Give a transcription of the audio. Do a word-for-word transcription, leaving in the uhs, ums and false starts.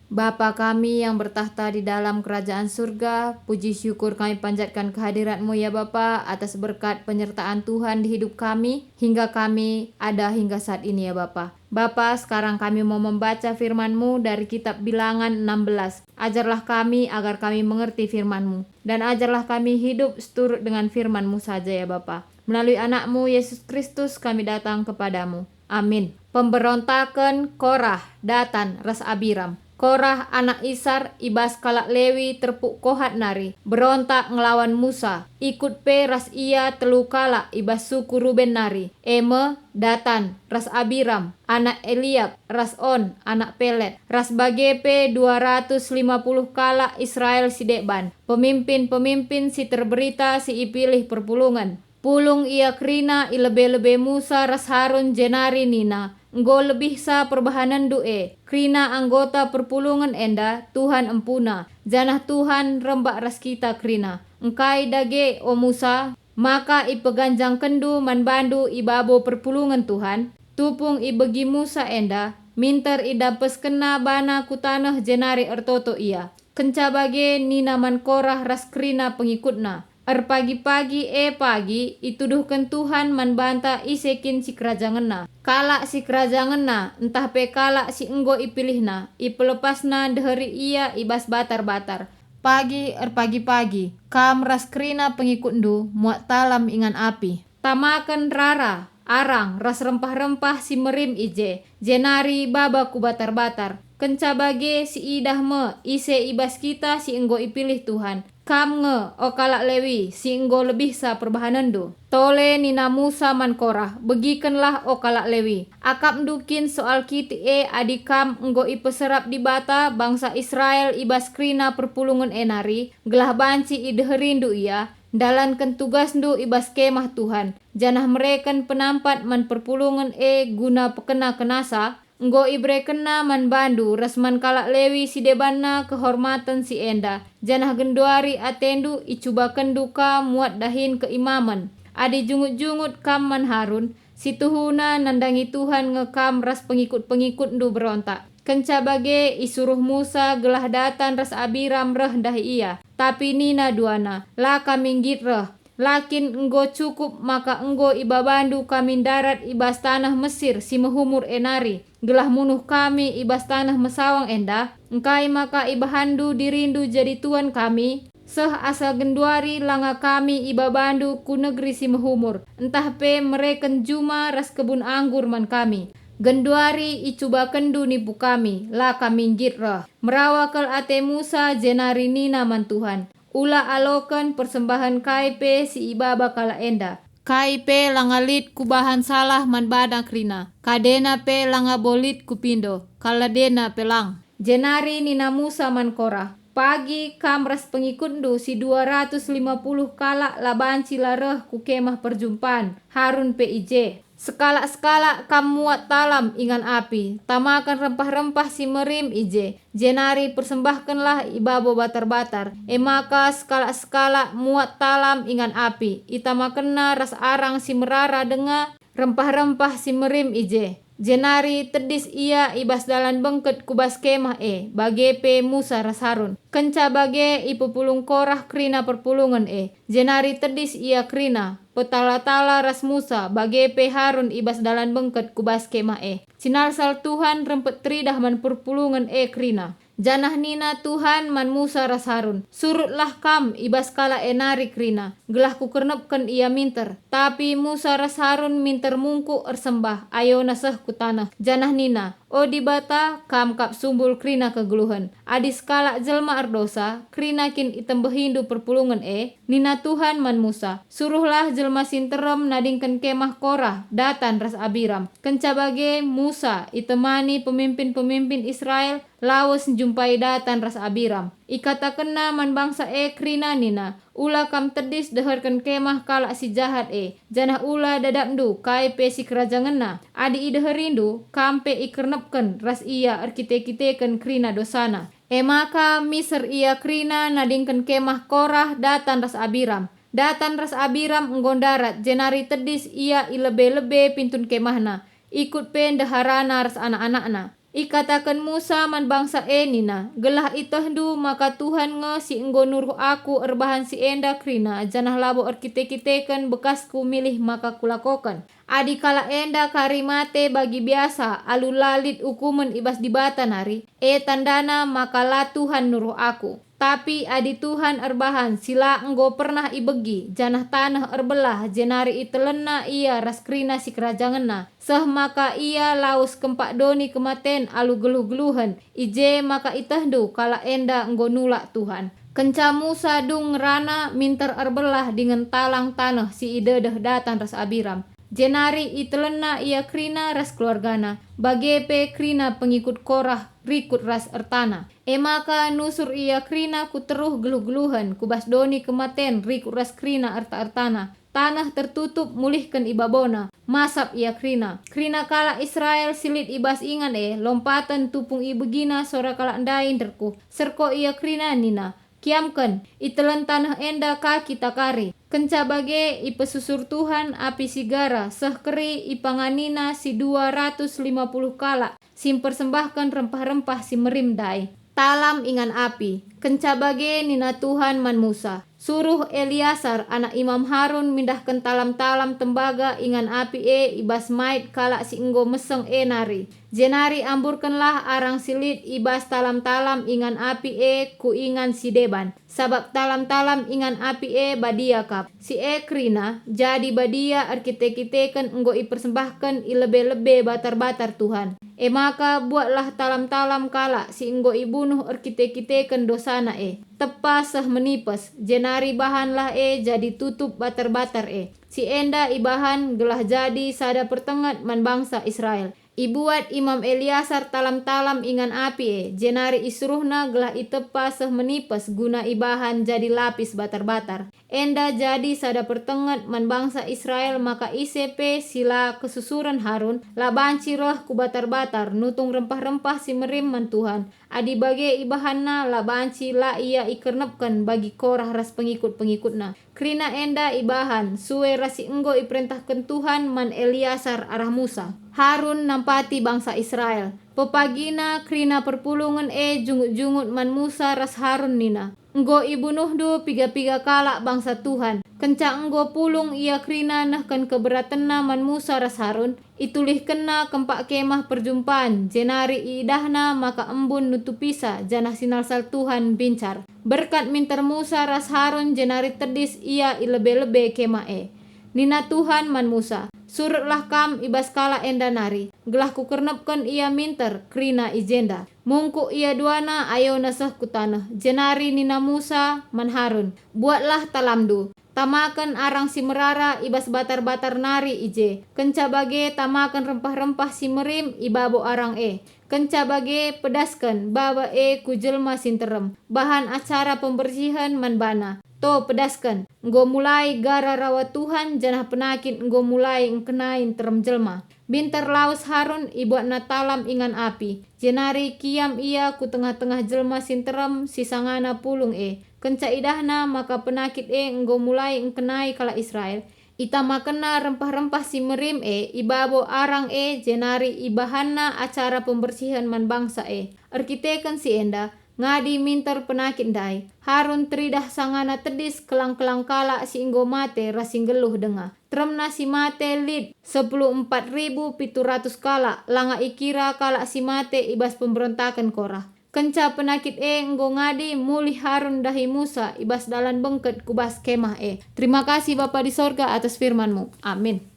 Bapa kami yang bertakhta di dalam kerajaan surga, puji syukur kami panjatkan kehadirat-Mu, ya Bapa, atas berkat penyertaan Tuhan di hidup kami, hingga kami ada hingga saat ini, ya Bapa. Bapa, sekarang kami mau membaca firman-Mu dari kitab Bilangan enam belas. Ajarlah kami agar kami mengerti firman-Mu, dan ajarlah kami hidup seturut dengan firman-Mu saja, ya Bapa. Melalui Anak-Mu, Yesus Kristus, kami datang kepada-Mu. Amin. Pemberontaken Korah, Datan, ras Abiram. Korah anak Isar i bas kalak Lewi terpuk Kohat nari berontak ngelawan Musa. Ikut pe ras ia telu kalak i bas suku Ruben nari, e me, Datan, ras Abiram, anak Eliab, ras On, anak Pelet, ras bage pe dua ratus lima puluh kalak Israel si deban, pemimpin-pemimpin si terberita si ipilih perpulungen. Pulung ia kerina i lebe-lebe Musa ras Harun jenari nina, "Enggo lebihsa perbahanenndu e." Kerina anggota perpulungen enda Tuhan empuna, janah Tuhan rembak ras kita kerina. Engkai dage, o Musa, maka ipeganjangkenndu man bandu i babo perpulungen Tuhan? Tupung ibegi Musa enda, minter idampeskenna bana ku taneh jenari ertoto ia. Kenca bage nina man Korah ras kerina pengikutna, "Erpagi-pagi e pagi ituduhken Tuhan man banta ise kin sikerajangenna. Kalak sikerajangenna, ntah pe kalak si enggo ipilihNa, ipelepasNa ndeheri ia i bas batar-batar. Pagi erpagi-pagi, kam ras kerina pengikutndu muat talam ingan api. Tamaken rara, arang ras rempah-rempah si merim i je, jenari baba ku batar-batar. Kenca bage siidah me ise i bas kita si enggo ipilih Tuhan. Kam nge, o kalak Lewi, si enggo lebihsa perbahanenndu." Tole nina Musa man Korah, "Begikenlah, o kalak Lewi. Akapndu kin soal kitik e adi kam enggo ipeserap Dibata bangsa Israel i bas kerina perpulungen e nari, gelah banci ideherindu ia? Ndalanken tugasndu i bas Kemah Tuhan, janah mereken penampat man perpulungen e guna pekena-kenasa. Enggo iberekenNa man bandu ras man kalak Lewi si debanna kehormaten si enda, janah genduari atendu icubakenndu ka muat dahin keimamen. Adi jungut-jungut kam man Harun, si tuhuna nandangi Tuhan nge kam ras pengikut-pengikutndu berontak." Kenca bage isuruh Musa gelah Datan ras Abiram reh ndahi ia. Tapi nina duana, "La kami nggit reh. La kin enggo cukup maka enggo ibabandu kami ndarat i bas taneh Mesir si mehumur e nari, gelah munuh kami i bas taneh mesawang enda? Engkai maka ibahanndu dirindu jadi tuan kami? Seh asa genduari langa kami ibabandu ku negeri si mehumur, ntah pe mereken juma ras kebun anggur man kami. Genduari icubakenndu nipu kami, la kami nggit reh." Merawa kal ate Musa jenari nina man Tuhan, "Ula aloken persembahen kai pe si ibaba kalak enda. Kai pe langa lit kubahan salah man bana kerina, kadena pe langa bo lit kupindo, kaladena pe lang." Jenari nina Musa man Korah, "Pagi kam ras pengikutndu si dua ratus lima puluh kalak la banci la reh ku Kemah Perjumpan, Harun pe i je. Sekalak-sekalak kam muat talam ingan api, tamaken rempah-rempah si merim i je, jenari persembahkenlah i babo batar-batar." E maka sekalak-sekalak muat talam ingan api, itamakenna ras arang si merara denga rempah-rempah si merim i je. Jenari tedis ia i bas dalan bengket ku bas kemah e, bage pe Musa ras Harun. Kenca bage ipepulung Korah kerina perpulungen e, jenari tedis ia kerina, petala-tala ras Musa bage pe Harun i bas dalan bengket ku bas kemah e. Cinalsal Tuhan rempet teridah man perpulungen e kerina. Janah nina Tuhan man Musa ras Harun, "Surutlah kam i bas kalak e nari kerina, gelah kukernepken ia minter." Tapi Musa ras Harun minter mungkuk ersembah, ayona seh ku taneh, janah nina, "O Dibata, Kam kap sumbul kerina kegeluhen. Adi sekalak jelma erdosa, kerina kin itembehindu perpulungen e?" Nina Tuhan man Musa, "Suruhlah jelma si nterem nadingken kemah Korah, Datan ras Abiram." Kenca bage Musa itemani pemimpin-pemimpin Israel lawes njumpai Datan ras Abiram. Ikatakenna man bangsa e kerina nina, "Ula kam tedis deherken kemah kalak si jahat e, janah ula dadapndu kai pe sikerajangenna. Adi ideherindu, kam pe ikernepken ras ia erkite-kiteken kerina dosana." E maka miser ia kerina nadingken kemah Korah, Datan ras Abiram. Datan ras Abiram enggo ndarat, jenari tedis ia i lebe-lebe pintun kemahna, ikut pe ndeharana ras anak-anakna. Ikataken Musa man bangsa e nina, "Gelah itehndu maka Tuhan nge si enggo nuruh aku erbahan si enda kerina, janah labo erkite-kiteken bekasku milih maka kulakoken. Adi kalak enda kari mate bagi biasa alu la lit ukumen i bas Dibata nari, e tandana maka la Tuhan nuruh aku. Tapi adi Tuhan erbahan si la enggo pernah ibegi, janah taneh erbelah, jenari itelenna ia ras kerina sikerajangenna, seh maka ia lawes kempak doni kematen alu geluh-geluhen, i je maka itehndu kalak enda enggo nulak Tuhan." Kenca Musa dung ngerana minter erbelah dingen talang taneh si i dedeh Datan ras Abiram. Jenari itelenna ia kerina ras keluargana, bage pe kerina pengikut Korah rikut ras ertana. E maka nusur ia kerina ku teruh geluh-geluhen, ku bas doni kematen rikut ras kerina erta-ertana. Taneh tertutup mulihken i babona, masap ia kerina. Kerina kalak Israel si lit i bas ingan e lompaten tupung ibegina sora kalak ndai nderkuh. Serko ia kerina nina, "Kiamken, itelen taneh enda ka kita kari." Kenca bage ipesusur Tuhan api si gara seh keri, ipanganina si dua ratus lima puluh kalak si mpersembahken rempah-rempah si merim ndai. Talam ingan api. Kenca bage nina Tuhan man Musa, "Suruh Eleasar anak Imam Harun mindahken talam-talam tembaga ingan api e i bas mait kalak si enggo meseng e nari. Jenari amburkenlah arang si lit i bas talam-talam ingan api e ku ingan si deban, sabap talam-talam ingan api e badia kap. Si e kerina jadi badia erkite-kiteken enggo ipersembahken i lebe-lebe batar-batar Tuhan. E maka buatlah talam-talam kalak si enggo ibunuh erkite-kiteken dosana e, tepa seh menipes, jenari bahanlah e jadi tutup batar-batar e. Si enda ibahan gelah jadi sada pertenget man bangsa Israel." Ibuat Imam Eleasar talam-talam ingan api e, jenari isuruhna gelah itepa seh menipes guna ibahan jadi lapis batar-batar. Enda jadi sada pertenget man bangsa Israel maka ise pe si la kesusuren Harun, la banci reh ku batar-batar nutung rempah-rempah si merim man Tuhan. Adi bage ibahanna, la banci la ia ikernepken bagi Korah ras pengikut-pengikutna. Kerina enda ibahan sue ras si enggo iperentahken Tuhan man Eleasar arah Musa. Harun nampati bangsa Israel. Pepagina kerina perpulungen e jungut-jungut man Musa ras Harun nina, "Enggo ibunuhndu piga-piga kalak bangsa Tuhan." Kenca enggo pulung ia kerina nehken keberatenna man Musa ras Harun, itulihkenna kempak Kemah Perjumpan, jenari iidahna maka embun nutupisa, janah sinalsal Tuhan mbincar. Berkat minter Musa ras Harun, jenari tedis ia i lebe-lebe Kemah e. Nina Tuhan man Musa, "Surutlah kam i bas kalak enda nari, gelah kukernepken ia minter kerina i jenda." Mungkuk ia duana ayona seh ku taneh, jenari nina Musa man Harun, "Buatlah talamndu, tamaken arang si merara i bas batar-batar nari i je. Kenca bage tamaken rempah-rempah si merim i babo arang e. Kenca bage pedasken baba e ku jelma si nterem. Bahan acara pembersihen man bana. To, pedasken, enggo mulai gara rawa Tuhan, janah penakit enggo mulai engkenai nterem jelma." Minter lawes Harun, ibuatna talam ingan api, jenari kiam ia ku tengah-tengah jelma si nterem si sangana pulung e. Kenca idahna maka penakit e enggo mulai engkenai kalak Israel, itamakenna rempah-rempah si merim e i babo arang e, jenari ibahanna acara pembersihen man bangsa e. Erkiteken si enda, ngadi minter penakit ndai, Harun teridah sangana tedis kelang-kelang kalak si enggo mate ras si nggeluh denga. Teremna si mate lit sepuluh empat ribu pitu ratus kalak, langa ikira kalak si mate i bas pemberontaken Korah. Kenca penakit e enggo ngadi, mulih Harun ndahi Musa i bas dalan bengket ku bas Kemah e. Terima kasih, Bapa di sorga, atas firman-Mu. Amin.